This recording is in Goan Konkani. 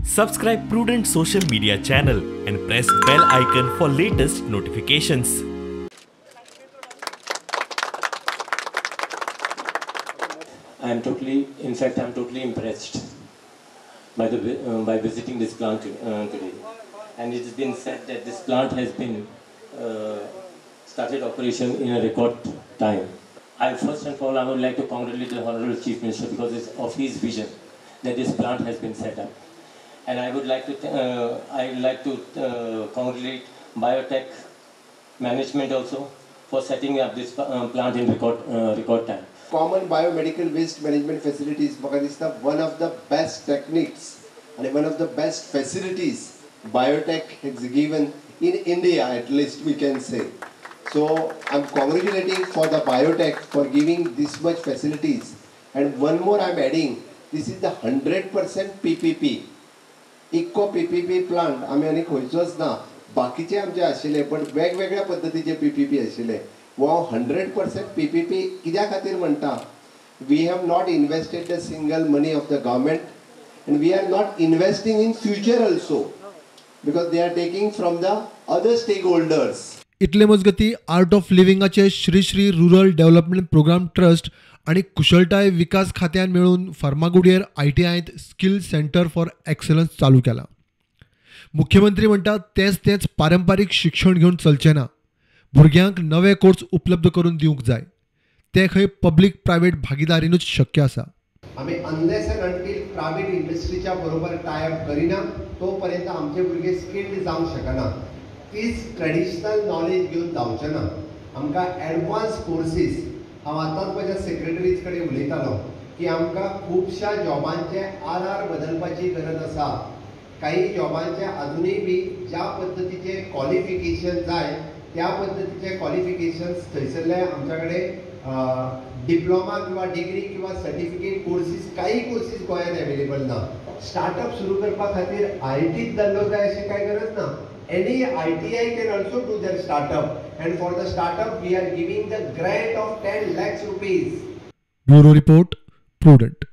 Subscribe Prudent social media channel and press bell icon for latest notifications. I am totally, in fact, I am totally impressed by the by visiting this plant today. And it has been said that this plant has been started operation in a record time. I first and foremost I would like to congratulate the Honorable Chief Minister because it's of his vision that this plant has been set up. And I would like to congratulate Biotech management also for setting up this plant in record time. Common biomedical waste management facilities म्हाका दिसता one of the best techniques आनी one of the best facilities Biotech has given in India, at least we can say. So I'm congratulating for the Biotech for giving this much facilities. And one more I'm adding, this is the 100% PPP. Eco PPP plant आमी आनी खंयचोच ना, बाकीचे आमचे आशिल्ले पण वेगवेगळ्या पद्दतीचे PPP आशिल्ले. वो 100% PPP कित्या खातीर म्हणटा, we have not invested the single money of the government and we are not investing in future also because they are taking from the other stakeholders. इतले मजगती आर्ट ऑफ लिव्हिंगाचे Shri Shri rural development programme trust आनी कुशळटाय विकास खात्यान मेळून फार्मागुडयेर आयटीआयंत स्किल सेंटर फॉर एक्सलन्स चालू केला. मुख्यमंत्री म्हणटात तेच तेच पारंपारीक शिक्षण घेवन चलचें ना, भुरग्यांक नवे कोर्स उपलब्ध करून दिवंक जाय, ते खंय पब्लीक प्रायव्हेट भागीदारीनूच शक्य आसा. आमी अनलेस एंड अनटील प्रायव्हेट इंडस्ट्रीच्या बरोबर टाय अप करिना तोपर्यंत आमचे भुरगे स्किल्ड जावंक शकना. तीच ट्रेडिशनल नॉलेज घेवन जावचें ना. आमकां एडवान्स कोर्सीस, हांव आतांच म्हज्या सेक्रेटरीज कडेन उलयतालो की आमकां खुबश्या जॉबांचे आर आर बदलपाची गरज आसा. काही जॉबांचे अजुनूय बी ज्या पद्दतीचे क्वॉलिफिकेशन जाय त्या पद्दतीचे क्वॉलिफिकेशन्स थंयसरले आमच्या कडेन डिप्लोमा किंवा डिग्री किंवा सर्टिफिकेट कोर्सीस, काही कोर्सीस गोंयांत एवेलेबल ना. स्टार्टअप सुरू करपा खातीर आयआयटीत जाल्लो जाय अशें कांय गरज ना. Any ITI can also do their startup, and for the startup we are giving the grant of 10 lakhs rupees. Bureau Report, Prudent.